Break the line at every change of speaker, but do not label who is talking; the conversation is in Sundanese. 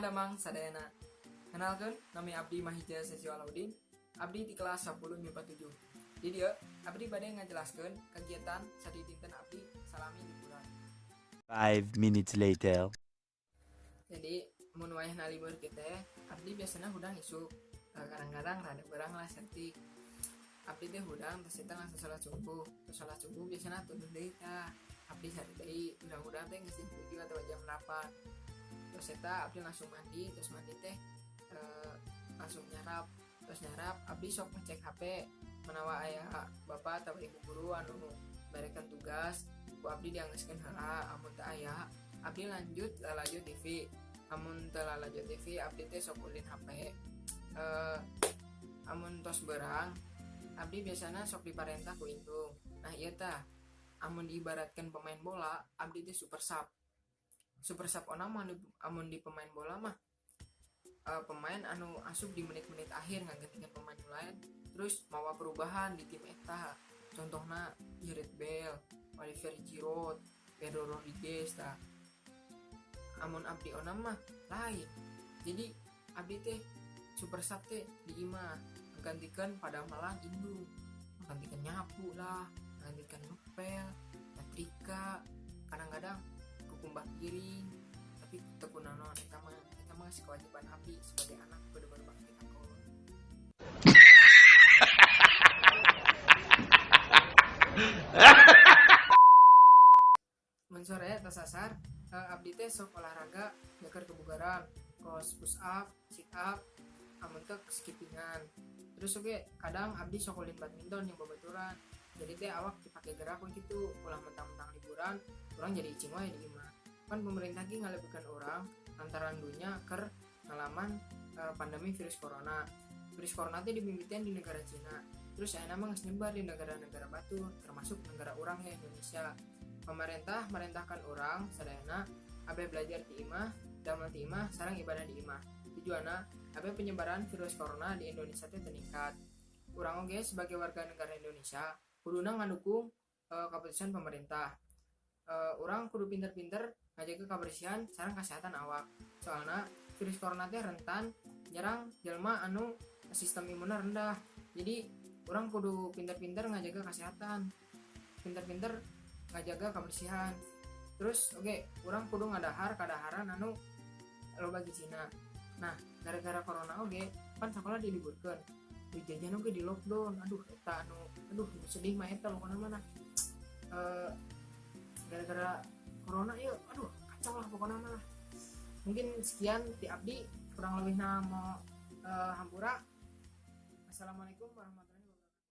Kumaha damang sadayana. Kenalkeun, nami abdi Mahija Sesio Alaudin, abdi di kelas 10 MIPA 7. Di dieu abdi bade ngajelaskeun kegiatan sadidinten abdi salami liburan.
5 minutes later.
Jadi mun wayahna libur kieu teh, abdi biasana hudang isuk. Kadang-kadang rada beurang lah saeutik. Abdi teh hudang terus eta langsung sholat subuh. Terus sholat subuh biasana tunduh deui tah. Abdi sare deui, hudang-hudang teh geus jam 7 atau jam 8. Terus eta abdi langsung mandi, terus mandi teh langsung nyarap. Terus nyarap abdi sok ngecek HP menawa aya bapak atau ibu guru anu berekeun tugas ku abdi dianggeuskeun heula. Amun teu aya, abdi lanjut lalajo TV. Amun teu lalajo TV, abdi teh sok ulin HP. Amun tos beurang, abdi biasana sok diparentah ku indung. Nah, ieu tah amun diibaratkeun pemain bola, abdi teh super sub. Super sub ona mah amun di pemain bola mah pemain anu asup di menit-menit akhir ngagantikeun pemain lain, terus mawa perubahan di tim eta. Contohna Gareth Bale, Olivier Giroud, Pedro Rodriguez tah. Amun abdi ona mah lain. Jadi abdi teh super sub teh di imah ngagantikeun pada malah indung, ngagantikeun nyapu lah, ngagantikeun ngepel, nyetrika, kadang-kadang kumbah piring. Tapi teu kunaon, eta mah kewajiban abdi sebagai anak kudu berbakti ka kolot. Mun sore tos asar, abdi teh sok olahraga nyeker kebugaran, kos push up, sit up, amun teu skippingan. Terus oge kadang abdi sok ulin badminton jeung babaturan. Jadi teh awak dipake gerak we kitu, ulah mentang-mentang liburan urang jadi icing wae di imah. Kan pemerintah ge ngalebetkeun urang lantaran dunya keur ngalaman pandemi virus corona. Virus corona teh dimimitian di negara Cina. Terus ayeuna mah geus nyebar di negara-negara batur, termasuk negara urang ya, Indonesia. Pemerintah merintahkan urang sadayana abe belajar di imah, damel di imah, sareng ibadah di imah. Tujuanna abe penyebaran virus corona di Indonesia teh meningkat. Urang oge sebagai warga negara Indonesia kuduna ngadukung keputusan pemerintah. Urang kudu pinter-pinter ngajaga kebersihan sareng kesehatan awak. Soalna virus corona teh rentan nyerang jelma anu sistem imunna rendah. Jadi urang kudu pinter-pinter ngajaga kesehatan, pinter-pinter ngajaga kebersihan. Terus oke, urang kudu ngadahar kadaharan anu loba gizina. Nah, gara-gara corona oge pan sekolah diliburkeun, duit jajan oge di lockdown. Aduh, eta anu aduh sedih mah eta pokona mah. Gara-gara corona yuk, aduh kacau lah pokoknya mah. Mungkin sekian ti abdi, kurang lebihna mau hampura. Assalamualaikum warahmatullahi.